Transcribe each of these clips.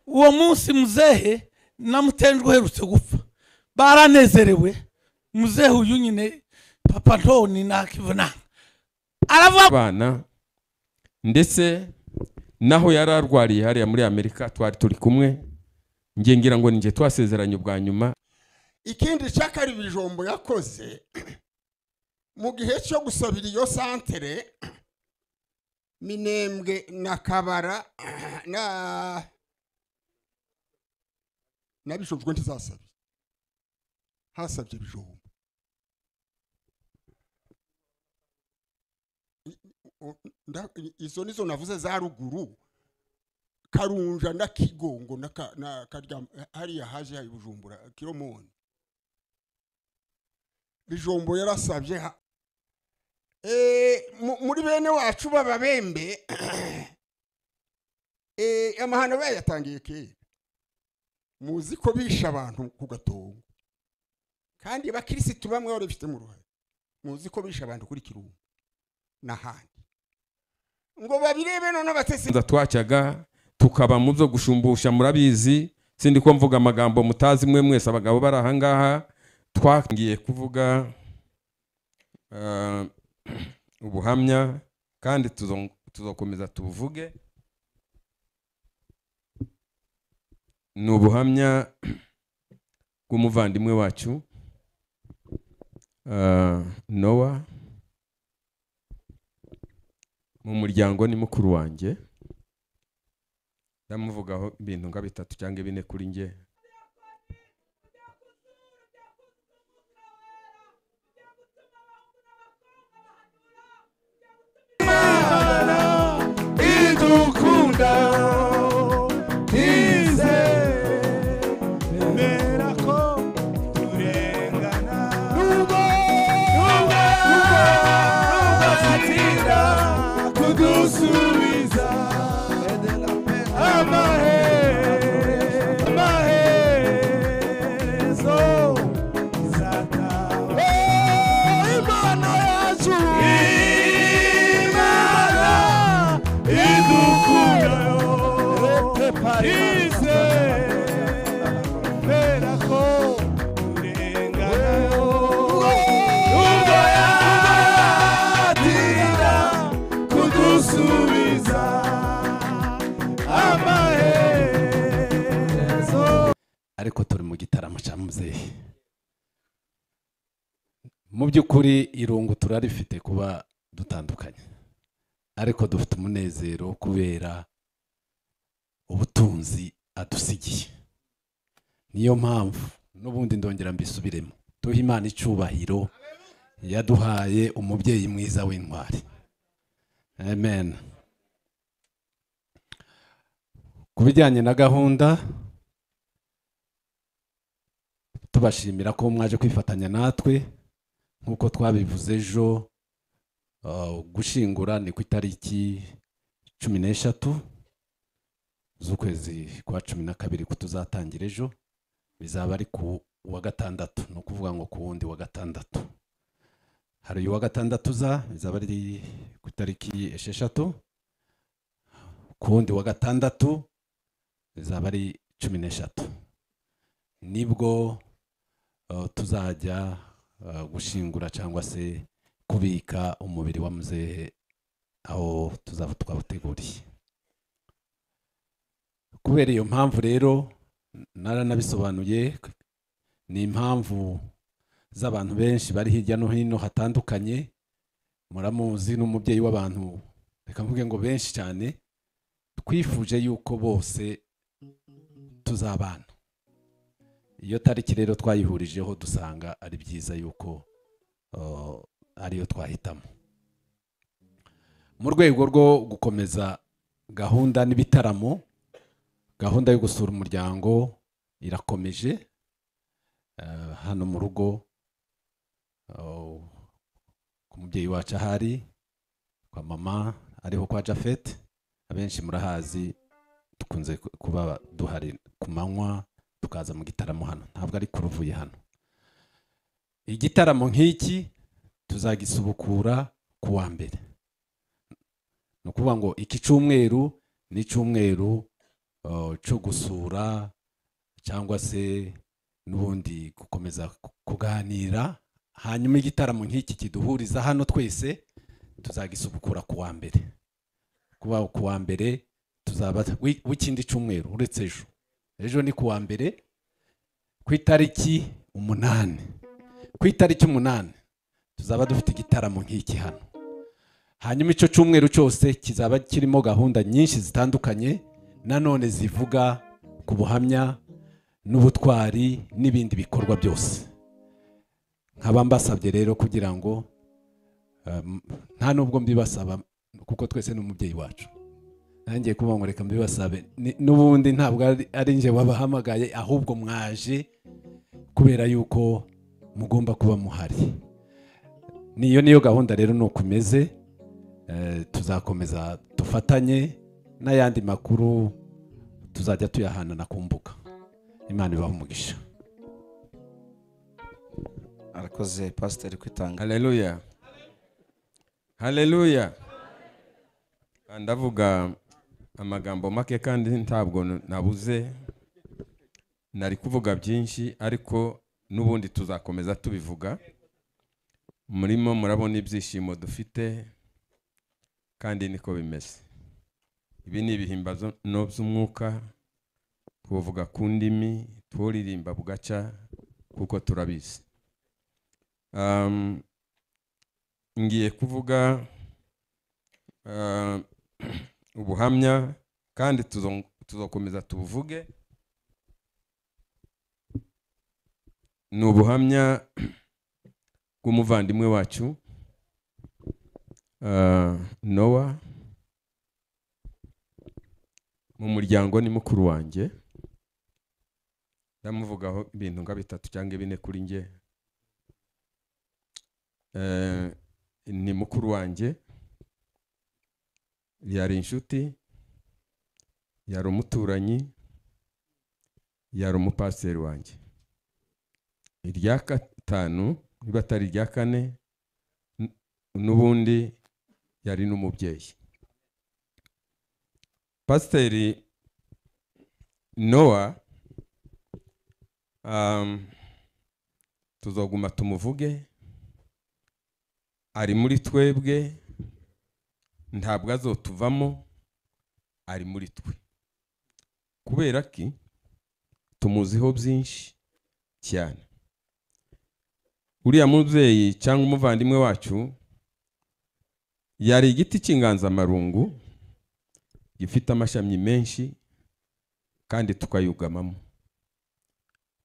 Uwo munsi muzehe namutenjwe uherutse gupfa baranezerewe. Muzehe uyu nyine papa Ntoni nakivuna aravuga abana, ndetse naho yararwariye hariya muri Amerika twari turi kumwe, nge ngira ngo ninjye twasezeranye ubwa nyuma. Ikindi cyakari Bijombo yakoze mu gihe cyo gusabira iyo santere Minembwe na Kabara na Bishobwe ntizasabye, hasabye Bijombo. Izo nizo navuze za ruguru, Karunja na Kigongo na Karya hariya haje hari Bujumbura Kiromoni. Bijombo yarasabye muri bene wacu bababembe amahano bayatangiye kera. Muzi ko bisha abantu ku Gatongo, kandi abakirisitu bamwe bari bifite mu ruhare. Muzi ko bisha abantu kuri Kirungu n'ahandi, ngo babirebe none batese. Twacyaga tukaba mu byo gushumbusha, murabizi sindi ko mvuga amagambo mutazi mwe mwese abagabo bari aha ngaha. Twagiye kuvuga ubuhamya kandi tuzokomeza tubuvuge. Ni ubuhamya bw'umuvandimwe wacu Noah, mu muryango ni mukuru wanjye. Ndamuvugaho ibintu nka bitatu cyangwa bine kuri nge. Idukunda ize mera ko turengana, nubwo atinda kudusubiza amahezo izataha. Imana yacu, Imana idukunda ize mera ko turengana, nubwo yatinda kudusubiza amahezo. Ariko turi mu gitaramo cya muzehe. Mu by'ukuri irungu turarifite kuba dutandukanye, ariko dufite umunezero kubera ubutunzi adusigiye. Niyo mpamvu n'ubundi ndongera mbisubiremo, duha Imana icyubahiro yaduhaye umubyeyi mwiza w'intwari. Amen. Ku bijyanye na gahunda, tubashimira ko mwaje kwifatanya natwe nk'uko twabivuze ejo. Gushingura ni ku itariki 13 z'ukwezi kwa 12 kutuzatangira ejo, bizaba ari ku wa gatandatu, no kuvuga ngo ku wundi wa gatandatu. Hari uyu wa gatandatu za bizaba ari ku itariki 6, ku wundi wa gatandatu bizaba ari 13. Nibwo tuzajya gushingura cyangwa se kubika umubiri wa muzehe aho tuzaba twawuteguriye. Kubera iyo mpamvu rero naranabisobanuye, ni impamvu z'abantu benshi bari hirya no hino hatandukanye. Muramuzi n'umubyeyi w'abantu, reka mvuge ngo benshi cyane, twifuje yuko bose tuzabana. Iyo tariki rero twayihurijeho dusanga ari byiza yuko ariyo twahitamo. Mu rwego rwo gukomeza gahunda n'ibitaramo, gahunda yo gusura umuryango irakomeje hano mu rugo ku mubyeyi wacu ahari kwa mama, ariho kwa Jafet. Abenshi murahazi, dukunze kuba duhari ku manywa tukaza mu gitaramo hano, ntabwo ari kuruvuye hano. Igitaramo nk'iki tuzagisubukura ku wa mbere. Ni ukuvuga ngo iki cyumweru ni cyumweru cyo gusura cyangwa se n'ubundi gukomeza kuganira. Hanyuma igitaramo nk'iki kiduhuriza hano twese tuzagisubukura ku wa mbere, kuba ku wa mbere tuzaba w'ikindi cyumweru uretse ejo. Ejo ni ku wa mbere ku itariki 8. Ku itariki 8 tuzaba dufite igitaramo nk'iki hano. Hanyuma icyo cyumweru cyose kizaba kirimo gahunda nyinshi zitandukanye nanone zivuga ku buhamya n'ubutwari n'ibindi bikorwa byose. Nkaba mbasabye rero kugira ngo nta nubwo mbibasaba kuko twese ni umubyeyi wacu, nanjye kuba ngo reka mbibasabe, n'ubundi ntabwo ari nje wabahamagaye, ahubwo mwaje kubera yuko mugomba kuba muhari. Niyo niyo gahunda rero nuko imeze. Tuzakomeza dufatanye n'ayandi makuru tuzajya tuyahanana ku mbuga. Imana ibahe umugisha. Arakoze Pastor kwitanga. Haleluya, haleluya. Ndavuga amagambo make kandi ntabwo nabuze, nari kuvuga byinshi ariko n'ubundi tuzakomeza tubivuga. Murimo murabona ibyishimo dufite kandi niko bimeze. Ibi ni ibihimbano by'umwuka, tuvuga ku ndimi, turirimba bugaca kuko turabizi. Ngiye kuvuga ubuhamya kandi tuzokomeza tubuvuge. Ni ubuhamya bw'umuvandimwe wacu Noah, mu muryango ni mukuru wanjye. Ndamuvugaho ibintu nka bitatu cyangwa bine kuri nge. Ni mukuru wanjye, yari inshuti, yari umuturanyi, yari umupasiteri wanjye. Irya gatanu niba atari irya kane n'ubundi yari n'umubyeyi. Pasiteri Noah tuzoguma tumuvuge, ari muri twebwe, ntabwo azotuvamo, ari muri twe. Kubera ki tumuziho byinshi cyane. Uriya mubyeyi cyangwa umuvandimwe wacu yari igiti cy'inganzamarungu gifite amashami menshi kandi tukayugamamo.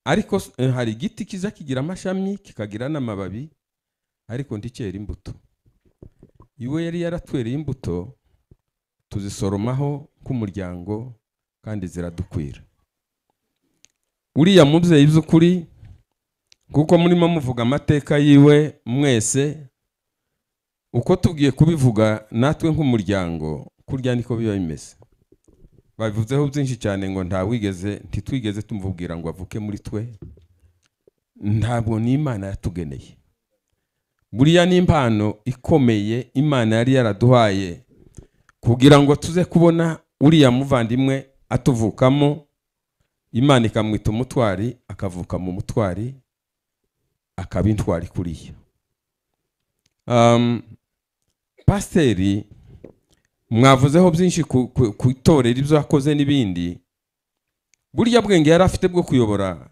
Ariko hari igiti kiza kigira amashami kikagira n'amababi ariko nticyera imbuto. Iwe yari yaratwereye imbuto tuzisoromaho k'umuryango kandi ziradukwira. Uriya mubyeyi by'ukuri, kuko murimo muvuga amateka yiwe mwese, uko tugiye kubivuga natwe nk'umuryango kurya niko biba bimeze. Babivuzeho byinshi cyane ngo ntawigeze, ntitwigeze tumubwira ngo avuke muri twe. Ntabwo ni Imana yatugeneye. Buriya ni impano ikomeye Imana yari yaraduhaye kugira ngo tuze kubona uriya muvandimwe atuvukamo, Imana ikamwita umutwari, akavuka mu mutwari, akaba intwari kuriya. Pasiteri mwavuzeho byinshi ku itorero ibyo yakoze n'ibindi. Burya bwenge yari afite bwo kuyobora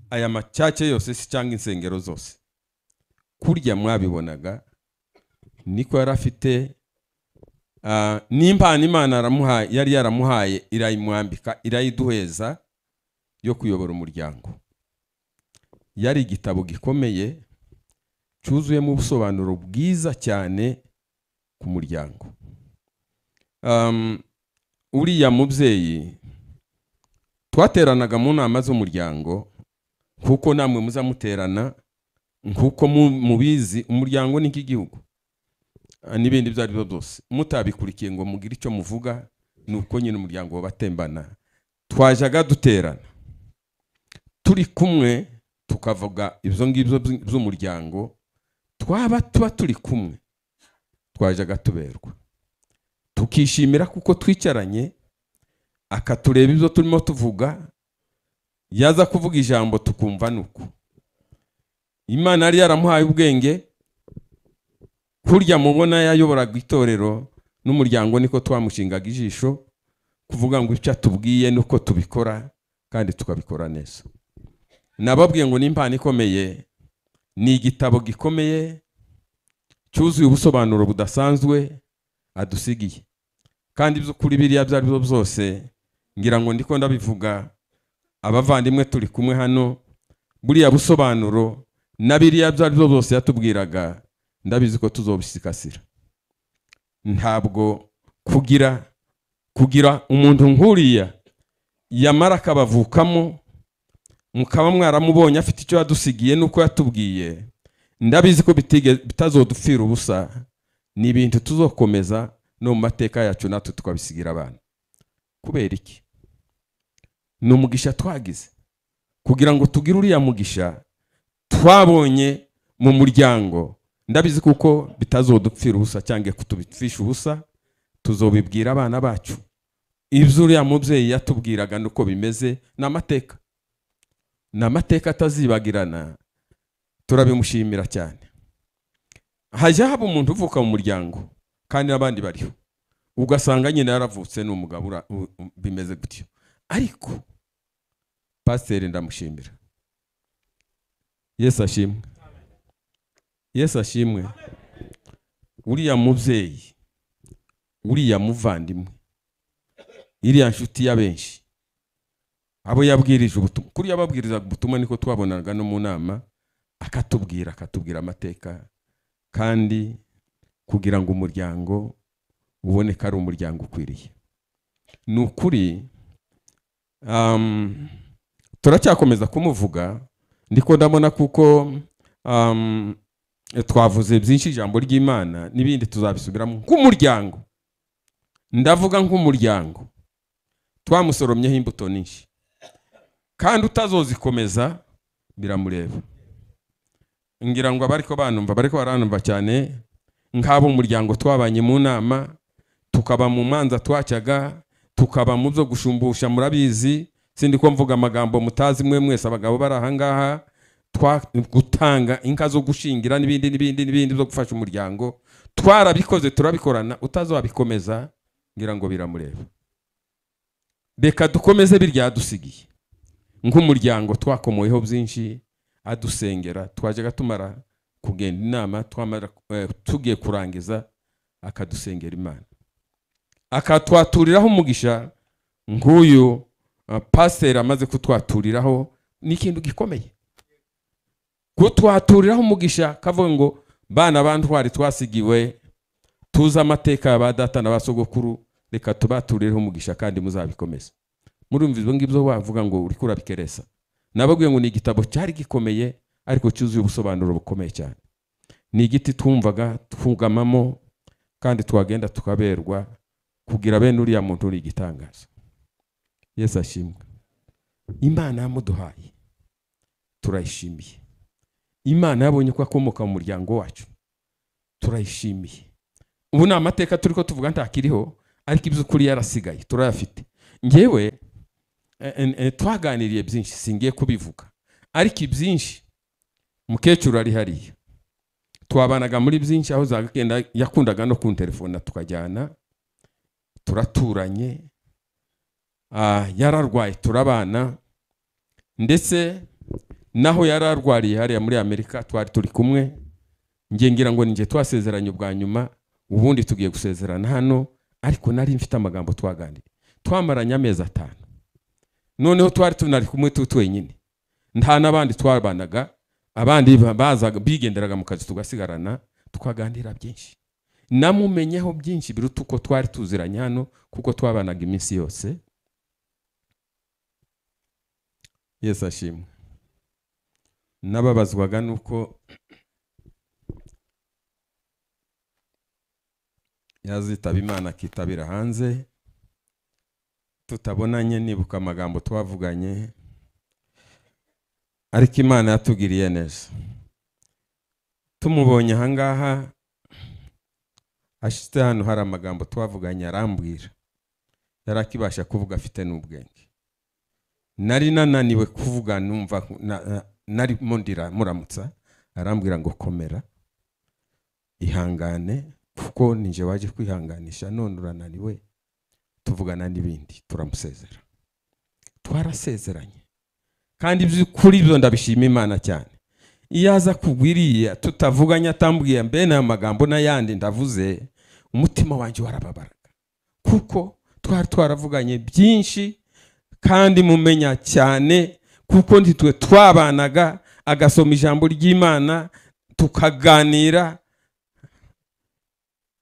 aya macyake yose si cyangwa insengero zose, kurya mwabibonaga niko yari afite. N'impano Imana yari yaramuhaye irayimwambika, irayiduheza yo kuyobora umuryango. Yari igitabo gikomeye cyuzuyemo ubusobanuro bwiza cyane ku muryango. Uriya mubyeyi twateranaga mu nama z'umuryango, kuko namwe muzamuterana, nkuko mubizi umuryango ni nk'igihugu n'ibindi ibyo ari byo byose. Mutabikurikiye ngo mugire icyo muvuga, nuko nyine umuryango wabatembana. Twajaga duterana turi kumwe tukavuga ibyo ngibyo by'umuryango, twaba tuba turi kumwe twajaga tuberwa, tukishimira kuko twicaranye. Akatureba ibyo turimo tuvuga, yaza kuvuga ijambo tukumva nuko. Imana yari yaramuhaye ubwenge, kurya mubona yayoboraga itorero n'umuryango, niko twamushingaga ijisho kuvuga ngo icyo atubwiye nuko tubikora kandi tukabikora neza. Nababwiye ngo ni impano ikomeye, ni igitabo gikomeye cyuzuye ubusobanuro budasanzwe adusigiye. Kandi by'ukuri biriya byo ari byo byose, ngira ngo ndiko ndabivuga abavandimwe turi kumwe hano, buriya busobanuro na biriya byo ari byo byose yatubwiraga, ndabizi ko tuzobisikasira. Ntabwo kugira umuntu nkuriya yamara akabavukamo, mukaba mwaramubonye afite icyo yadusigiye nuko yatubwiye, ndabizi ko bitazodupfira ubusa. Ni ibintu tuzokomeza no mu mateka yacu, natwe tukabisigira abana. Kubera iki? Ni umugisha twagize kugira ngo tugire uriya mugisha twabonye mu muryango. Ndabizi kuko bitazodupfira ubusa cyangwa kutubipfisha ubusa, tuzobibwira abana bacu ibyo uriya mubyeyi yatubwiraga nuko bimeze. Ni amateka, ni amateka atazibagirana, turabimushimira cyane. Hajya haba umuntu uvuka mu muryango kandi n'abandi bariho, ugasanga nyine yaravutse n'umugabo bimeze gutyo. Ariko pasiteri ndamushimira. Yesu ashimwe, Yesu ashimwe. Uriya mubyeyi, uriya muvandimwe, iriya nshuti ya benshi, abo yabwirije ubutumwa, kuri yababwirizaga ubutumwa niko twabonaga no mu nama, akatubwira amateka, kandi kugira ngo umuryango uboneke ari umuryango ukwiriye. Ni ukuri turacyakomeza kumuvuga, ndiko ndabona kuko twavuze byinshi ijambo ry'Imana n'ibindi tuzabisubiramo. Nk'umuryango, ndavuga nk'umuryango, twamusoromyeho imbuto nyinshi, kandi utazozikomeza biramureba. Ngira ngo abariko banumva, bariko baranumva cyane, nk'abo umuryango twabanye mu nama, tukaba mu manza twacyaga, tukaba mu byo gushumbusha, murabizi, sindi ko mvuga amagambo mutazi mwe mwese abagabo bari aha ngaha, gutanga inka zo gushingira n'ibindi n'ibindi n'ibindi byo gufasha umuryango, twarabikoze turabikorana. Utazobikomeza ngira ngo biramureba. Reka dukomeze birya dusigiye nk'umuryango twakomoyeho byinshi, adusengera, twajyaga tumara kugenda inama, twamara tugiye kurangiza akadusengera Imana, akatwaturiraho umugisha nk'uyu pasiteri amaze kutwaturiraho. Ni ikintu gikomeye kutwaturiraho umugisha, kavuga ngo bana bantwari twasigiwe, tuzi amateka ya ba data na ba sogokuru, reka tubaturireho umugisha kandi muzabikomeza. Murumva ibyo ngibyo wavuga ngo uri kurabikeresa. Nababwiye ngo ni igitabo cyari gikomeye ariko cyuzuye ubusobanuro bukomeye cyane. Ni igiti twumvaga twugamamo kandi twagenda tukaberwa, kugira bene uriya muntu uri igitangaza. Yesu ashimwe. Imana yamuduhaye turayishimiye. Imana yabonye ko akomoka mu muryango wacu turayishimiye. Ubu ni amateka turiko tuvuga ntakiriho, ariko iby'ukuri yarasigaye turayafite. Ngewe twaganiriye byinshi, singiye kubivuga, ariko ibyinshi mukecuru ari hariya twabanaga muri byinshi, aho zagenda yakundaga no kuntelefona tukajyana, turaturanye, yararwaye turabana, ndetse naho yararwariye hariya muri Amerika twari turi kumwe. Nge ngira ngo ninjye twasezeranye ubwa nyuma, ubundi tugiye gusezerana hano, ariko nari mfite amagambo twaganiriye. Twamaranye amezi 5. Noneho twari tunari kumwe twenyine, nta n'abandi twabanaga, abandi bazaga bigenderaga mu kazi tugasigarana, tukaganira byinshi. Namumenyeho byinshi biruta uko twari tuziranye hano, kuko twabanaga iminsi yose. Yesu ashimwe. Nababazwaga nuko yazitaba Imana akitabira hanze, tutabonanye, nibuka amagambo twavuganye, ariko Imana yatugiriye neza. Tumubonye aha ngaha ashitse hano, hari amagambo twavuganye arambwira. Yarakibasha kuvuga afite n'ubwenge. Nari nananiwe kuvuga, numva narimo ndira muramutsa, arambwira ngo komera, ihangane, kuko ninje waje kwihanganisha none urananiwe. Tuvugana n'ibindi, turamusezera. Twarasezeranye. Kandi by'ukuri ibyo ndabishima Imana cyane. Iyo aza kugwiriya tutavuganye atambwiye mbe n'aya magambo n'ayandi ndavuze, umutima wanjye warababaraga. Kuko twari twaravuganye byinshi kandi mumenya cyane, kuko ntitwe twabanaga, agasoma ijambo ry'Imana tukaganira.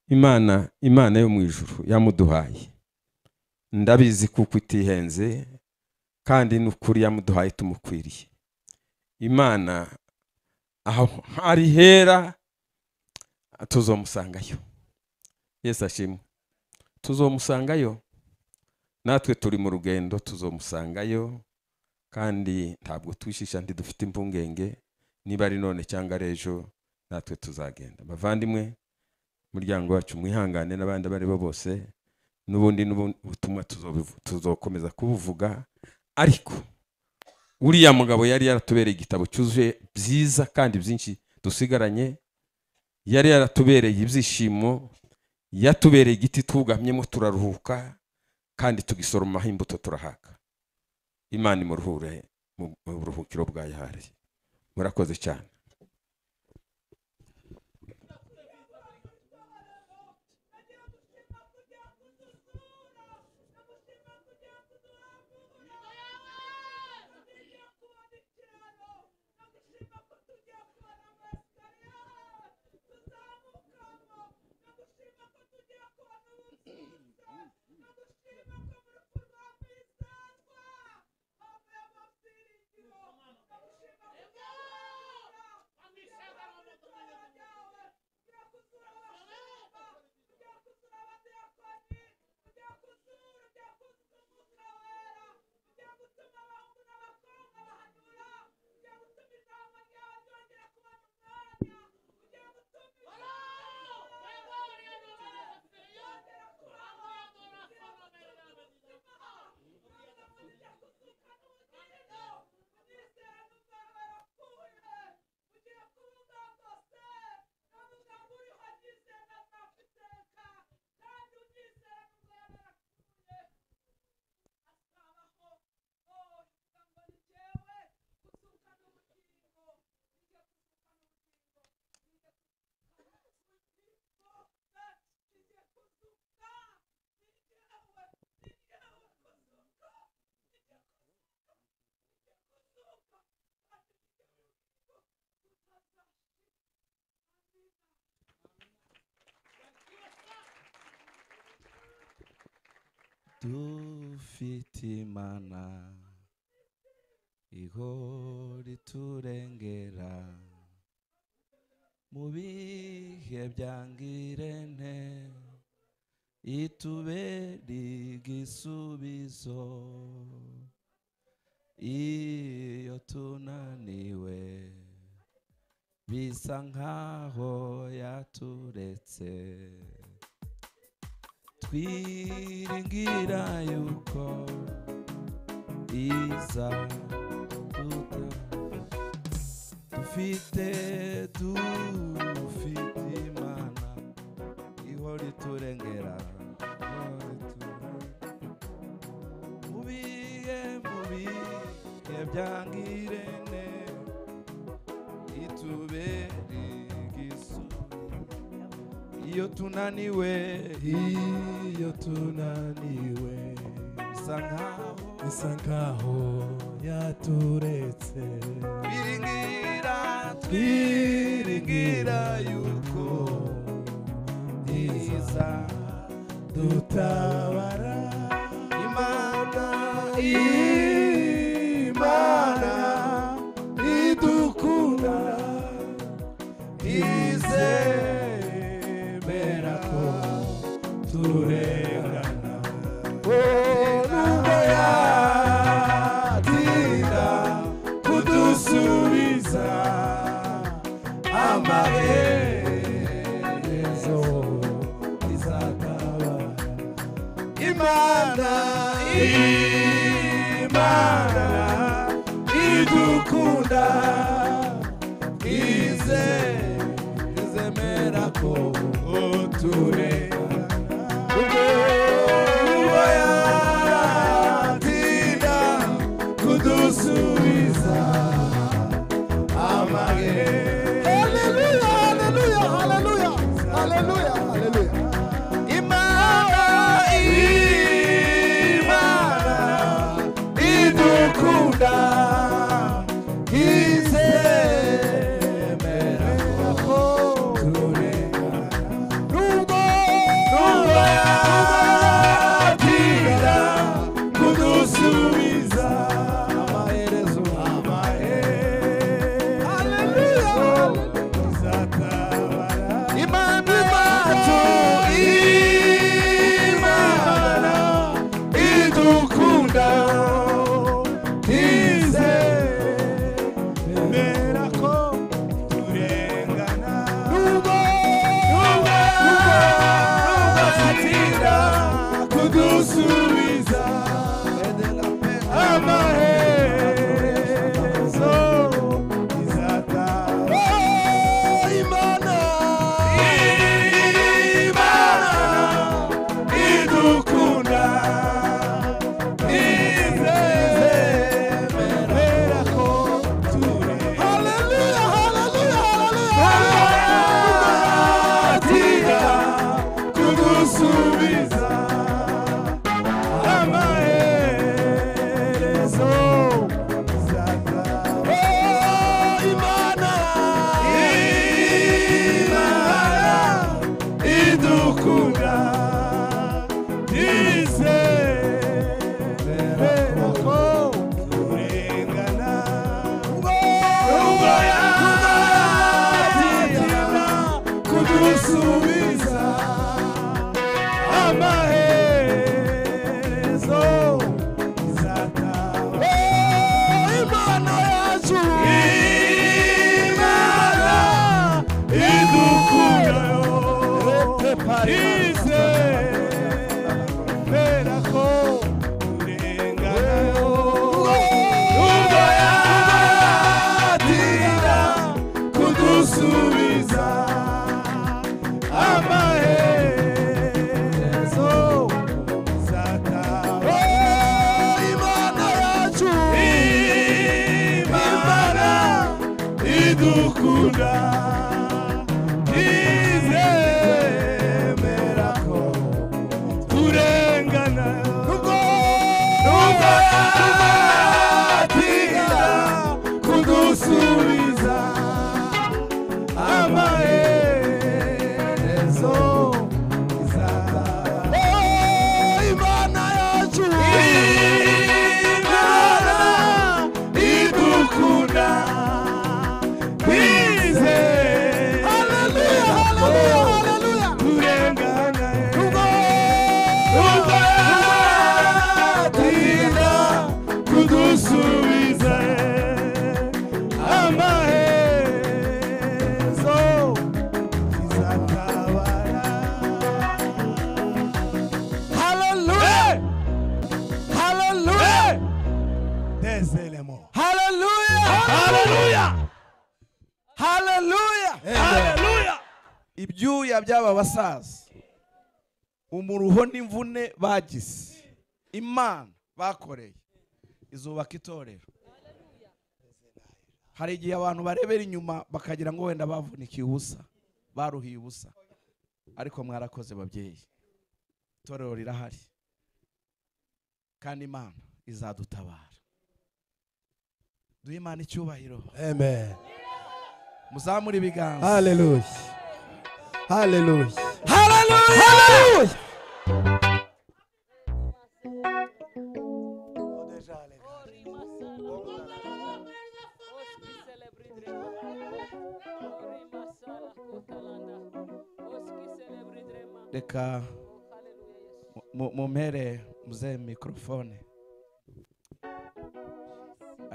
Imana yo mu ijuru yamuduhaye, ndabizi kuko itihenze, kandi n'ukuri yamuduhaye tumukwiriye. Imana aho ari hera tuzomusangayo. Yesu ashimwe. Tuzomusangayo. Natwe turi mu rugendo, tuzomusangayo, kandi ntabwo twishisha, ntidufite impungenge, niba ari none cyangwa ari ejo natwe tuzagenda. Bavandimwe, umuryango wacu mwihangane n'abandi bari bo bose, n'ubundi n'ubutumwa tuzokomeza kubuvuga, ariko uriya mugabo yari yaratubereye igitabo cyuzuye byiza kandi byinshi dusigaranye, yari yaratubereye ibyishimo, yatubereye igiti twugamyemo turaruhuka, kandi tugisoromaho imbuto turahaka. Imana imuruhure mu buruhukiro bwa Yahari. Murakoze cyane. Dufite Imana ihora iturengera mu bihe byangirente, itubera igisubizo iyo tunaniwe, bisa nkaho yaturetse. Twiringira yuko iza duta, dufite Imana ihora iturengera, mu bihe byangirene, itubere igisubizo iyo tunaniwe, iyo tunaniwe, bisa nkaho yaturetse. Twiringira yuko iza dutabara. Imana idukunda, izemera ko turengana. Nubwo yatinda kudusubiza, amaherezo izatabara. Imana Kudusubiza amage. Haleluya, haleluya, haleluya, haleluya, haleluya. Imana, Imana idukunda izemera ko turengana Nubwo nubwo yatinda kudusubiza amaherezo, amaherezo haleluya, izatabara. Imana yacu, Imana idukunda izemera ko turengana nubwo nubwo yatinda kudusubiza amaherezo izatabara. Oh, Imana, Imana idukunda izemera ko turengana. Haleluya, haleluya, haleluya. Atinda kudusubiza amaherezo izatabara. Oh, Imana, Imana idukunda izemera ko turengana nubwo yatinda kudusubiza amaherezo izatabara. Oh, Imana yacu, Imana idukunda izemera ko turengana nubwo yatinda kudusubiza amaherezo izatabara. Oh, Imana yacu, Imana idukunda izemera ko turengana nubwo nubwo yatinda kudusubiza amaherezo izatabara. Oh, Imana yacu, Imana idukunda izemera haleluya, haleluya, haleluya. turengana Nubwo nubwo yatinda kudusubiza amaherezo izatabara. Haleluya, haleluya, Des éléments. haleluya, Hallelujah! haleluya. Hallelujah! Ibyuya by'aba basaza, umuruho n'imvune bagize, Imana bakoreye izubaka itorero. Hari igihe abantu barebera inyuma bakagira ngo wenda bavunikiye ubusa, baruhiye ubusa, ariko mwarakoze babyeyi, itorero rirahari kandi Imana izadutabara. Duhe Imana icyubahiro. Amen. Muzamure ibiganza. Haleluya, haleluya, Hallelujah! haleluya. Reka mumpere muzehe mikorofone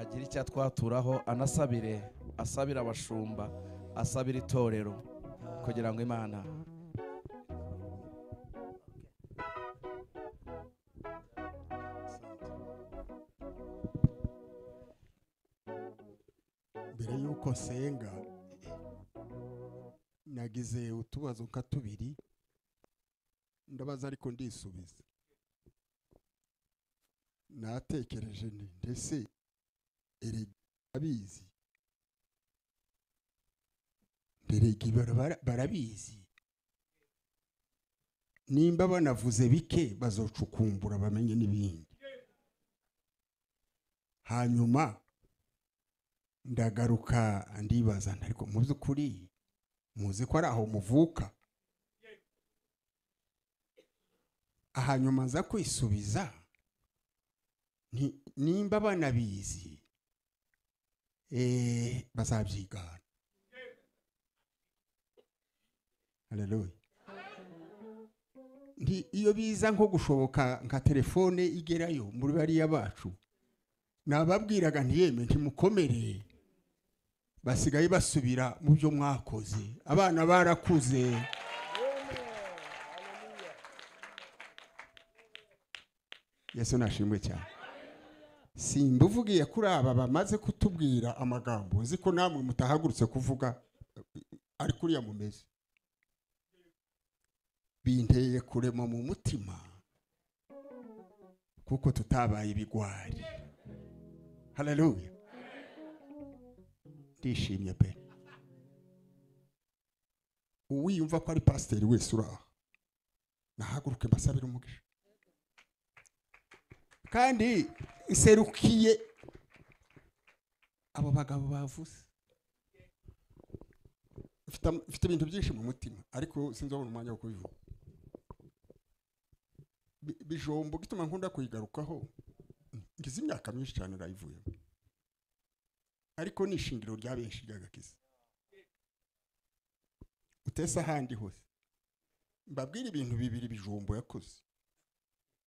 agira icyo atwaturaho, anasabire, asabire abashumba, asabire itorero kugira ngo Imana Mbere y'uko nsenga nagize utubazo nka tubiri ndabaza, ariko ndisubiza. Natekereje nti ndetse Erega abizi, nderega barabizi, nimba banavuze bike bazocukumbura bamenye n'ibindi. Hanyuma ndagaruka ndibaza, ariko mu by'ukuri muzi ko ari aho muvuka? Hanyuma nza kwisubiza nimba banabizi bazabyigana. Haleluya. Iyo biza nko gushoboka nka telefone igerayo muri bariya bacu, nababwiraga ntiyeme ntimukomere, basigaye basubira mu byo mwakoze, abana barakuze. Yesu nashimwe cyane. Simbuvugiye kuri aba bamaze kutubwira amagambo, nzi ko namwe mutahagurutse kuvuga ari kuriya mumeze. Binteye kurema mu mutima kuko tutabaye ibigwari. Haleluya. Ndishimye pe. Uwiyumva ko ari pasiteri wese uraha, nahaguruke mbasabire umugisha. Kandi nserukiye abo bagabo bavuze. Mfite ibintu byinshi mu mutima ariko sinzabona umwanya wo kubivuga. Bijombo gituma nkunda kuyigarukaho, ngize imyaka myinshi cyane narayivuyemo, ariko ni ishingiro rya benshi ry'agakiza. Utese ahandi hose mbabwira ibintu bibiri Bijombo yakoze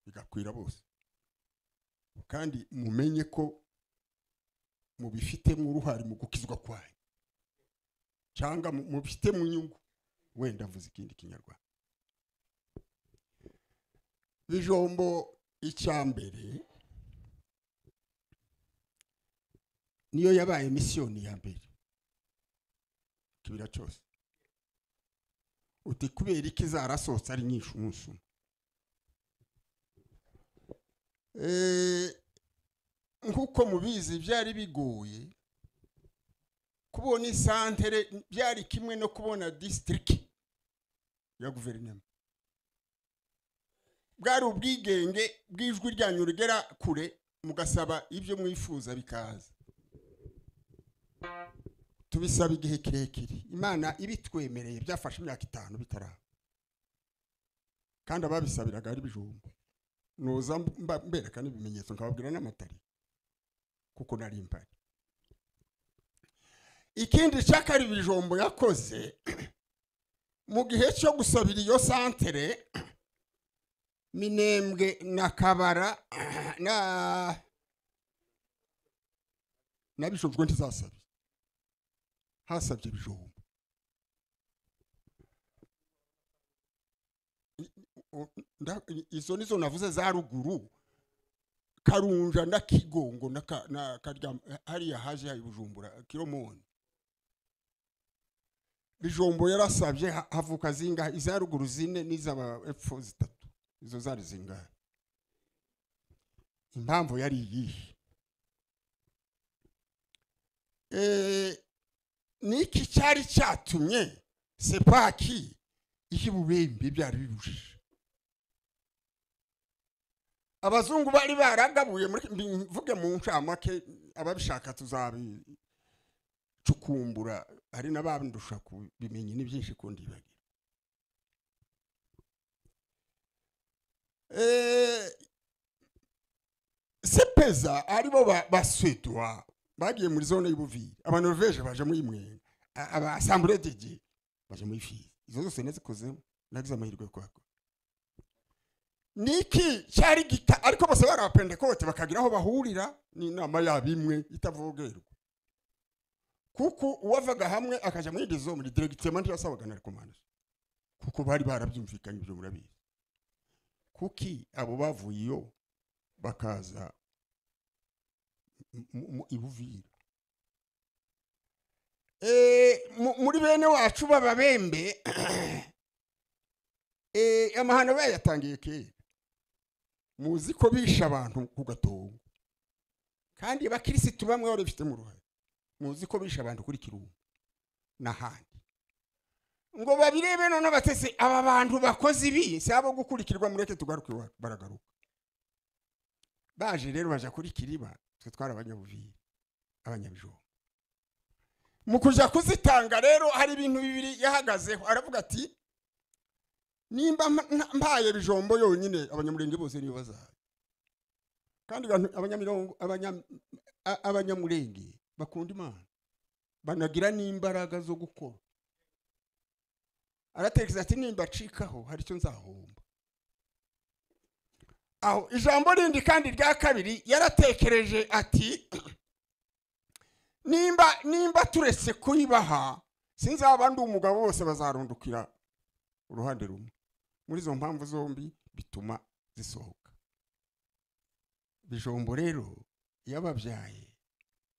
bigakwira bose, kandi mumenye ko mubifitemo uruhare mu gukizwa kwayo, cyangwa mubifite mu nyungu. Wenda mvuze ikindi kinyarwanda. Bijombo icyambere niyo yabaye misiyoni ya mbere kibira cyose. Uti kubera iki zarasohotse ari nyinshi umunsi umwe? Nkuko mubizi byari bigoye kubona isantere, byari kimwe no kubona district ya guverinoma. Bwari ubwigenge bw'ijwi ryanyu rigera kure, mugasaba ibyo mwifuza bikaza. Tubisaba igihe kirekire, Imana ibitwemereye, byafashe imyaka 5 bitaraba, kandi ababisabiraga ari Bijombo. Noza mbereka n'ibimenyetso nkababwira n'amatari kuko nari mpari. Ikindi cyakari Bijombo yakoze mu gihe cyo gusabira iyo santere, Minembwe na Kabara na Bishojwe ntizasabye, hasabye Bijombo. Izo nizo navuze za ruguru, Karunja na Kigongo na Karya, hariya haje ya Bujumbura Kiromoni. Bijombo yarasabye havuka zinga iza ruguru zine n'izaba epfo zitatu, izo zari zingahe? Impamvu yari iyihe? Niki cyari cyatumye sepaki ihibubembe byari bibujije? Abazungu bari baragabuye, mvuge mu ncamake, ababishaka tuzabicukumbura, hari n'abandusha kubimenye ni byinshi kundi bagira. Sepeza aribo baswedwa bagiye muri zone y'Ubuvira, abanorvege baje muri Mwenga, abasambure deje baje muri Fizi. Izo zose nazikozemo, nagize amahirwe kwako. Niki cyari gita, ariko bose bari abapentekote bakagira aho bahurira n'inama yabo imwe itavogerwa, kuko uwavaga hamwe akaja muri izo muri directement yasabaga na recommandation, kuko bari barabyumvikanye ibyo murabizi. Kuki abo bavuye iyo bakaza Ibuvira? Muri bene wacu b'ababembe amahano bayatangiye kera. Muzi ko bisha abantu ku Gatongo, Kandi abakirisitu bamwe bari bifitemo uruhare. Muzi ko bishe abantu kuri Kirumba n'ahandi. Ngo babirebe none batese aba bantu bakoze ibi si abo gukurikirwa, mureke tugaruke iwacu. Baragaruka. Baje rero baja kuri Kiriba, twe twari abanyabuvira, abanyabijumba. Mu kuja kuzitanga rero hari ibintu bibiri yahagazeho, aravuga ati nimba mpaye Bijombo yonyine abanyamurenge bose niyo bazaye. Kandi abanyamurenge bakunda Imana, banagira n'imbaraga zo gukora. Aratekereza ati nimba acikaho hari icyo nzahomba. Aho ijambo rindi kandi rya kabiri yaratekereje ati nimba turetse kuyibaha sinzaba ndi umugabo, bose bazarundukira uruhande rumwe. Muri izo mpamvu zombi bituma zisohoka. Bijombo rero yababyaye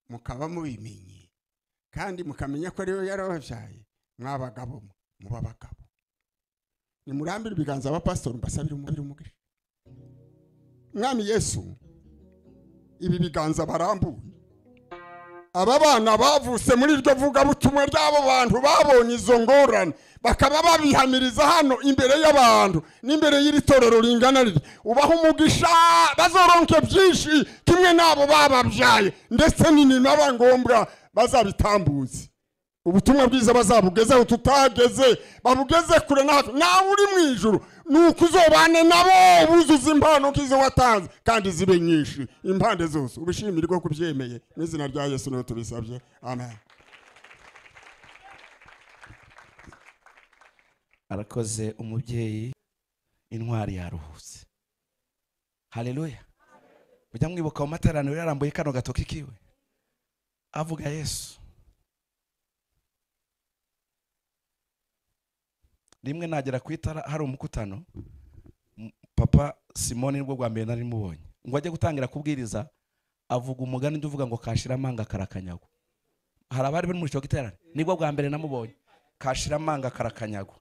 mukaba mubimenye kandi mukamenya ko ariyo yarababyaye, mwabagabo muba abagabo. Nimurambire ibiganza abapasitori mbasabire umugisha. Mwami Yesu, ibi biganza barambuye, aba bana bavutse muri iryo vugabutumwa ry'abo bantu babonye izo ngorane, bakaba babihamiriza hano imbere y'abantu n'imbere y'iri torero ringana riri, ubaha umugisha bazoronke byinshi kimwe n'abo bababyaye, ndetse n'inaba ngombwa bazabitambuze. Ubutumwa bwiza bazabugezeho tutageze, babugeze kure nawe uri mu ijuru. Nuko uzobane nabo buzuza impano kizo watanze kandi zibe nyinshi impande zose. Ubishimirwe kubyemeye mu izina rya Yesu niho tubisabye, amen. Arakoze umubyeyi, intwari yaruhutse. Haleluya. Mujya mwibuka mu materaniro yarambuye kano gatoki kiwe avuga Yesu. Rimwe nagera kwitara hari umukutano, papa Simoni nibwo bwa mbere nari mubonye, ngo ajye gutangira kubwiriza avuga umugani nduvuga ngo kashira amanga karakanyagwa. Hari abari bari muri cyo giterane, nibwo bwa mbere namubonye, kashira amanga karakanyagwa.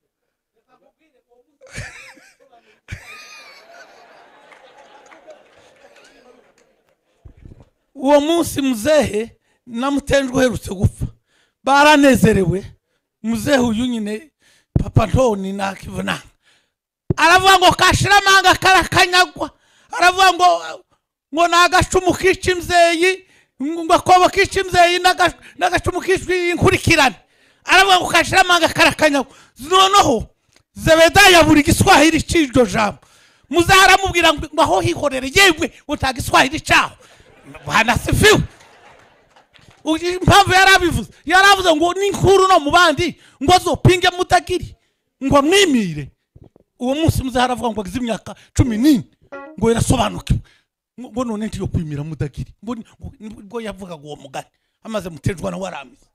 Uwo munsi muzehe na Mutenjwe uherutse gupfa baranezerewe. Muzehe uyu nyine papa Ntoni nakivuna aravuga ngo kashira amanga karakanyagwa, aravuga ngo nagacumu kica imzeyi, ngo akobo kica imzeyi n'agacumu kica inkurikirane. Aravuga ngo kashira amanga karakanyagwa. Noneho Zebedayo buri giswahili c'iryo jambo, muzehe aramubwira ngo aho hihorere yewe ngo nta giswahili caho. Bwana asifiwe. Impamvu yarabivuze, yaravuze ngo n'inkuru no mu bandi ngo azopinge mutagiri ngo amwimire. Uwo munsi muzehe aravuga ngo agize imyaka 14 ngo yarasobanukiwe ngo none ntiyo kwimira mutagiri, ngo yavugaga uwo mugani amaze Mutejwa na waramize.